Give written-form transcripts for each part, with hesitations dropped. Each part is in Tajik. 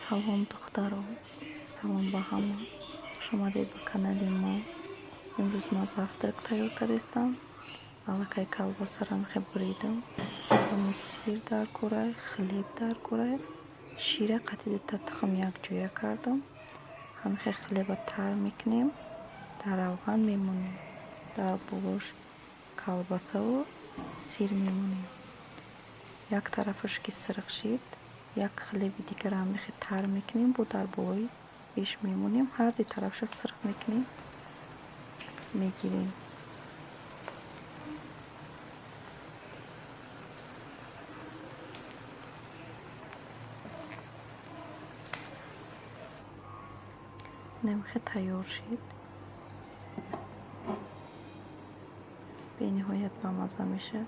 Салом, духтаро, салом ба ҳама, хуш омадед ба канали мо. Имрӯз ман завтрак тайёр кардастам. Аллакай колбасаро мехе буридам. Ҳамун сир дар корай, хлеб дар корай, шира қатъи дута тухм якҷоя кардам. Ҳамихе хлеба тар мекунем, дар равған мемонем. Дар болош колбасаву сир мемонем. Як тарафаш ки сирх шид, як хлеби дигарро ҳамихе тар мекунем, бо дар болои иш мемонем. Ҳар ду тарафша сирх мекунем, мегирем. Намихе тайёр шид. Бениҳоят бамазза мешавад.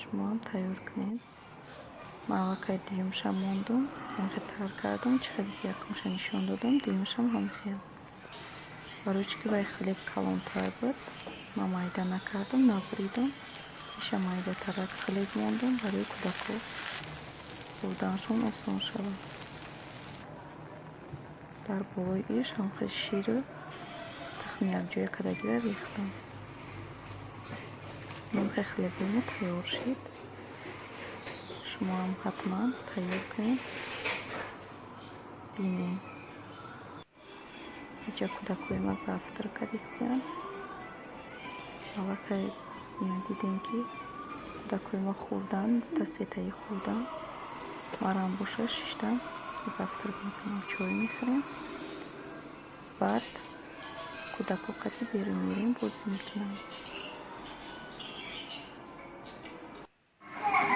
Шумоам тайёр кунед. Ман аллакай дуюмша мондум, ҳамихе тар кардам, чӣ хеле ки якумша нишон додам, дуюмшам ҳамихел. Барои чӣ ки вай хлеб калонтар буд, ман майда накардам, набуридам. Иша майдатарак хлеб мондум, барои кӯдако хӯрданашон осон шавад. Дар болои иш ҳамихел ширу тухми якҷоя кардагиро рехтам. Ҳамихел хлебои мо тайёр шид. Шумоам ҳатман тайёр кунед, бинед. Инҷа кӯдакҳои ман завтрак кардистанд. Аллакай дидем, ки кӯдакҳои ма хӯрданд, дута сетаи хӯрданд. Марам боша шиштам завтрак мекунам, чой мехӯрем. Баъд кӯдако қатъи берун мерем, бозӣ мекунам.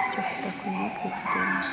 Инҷа кӯдакҳои мо бозӣ доранд.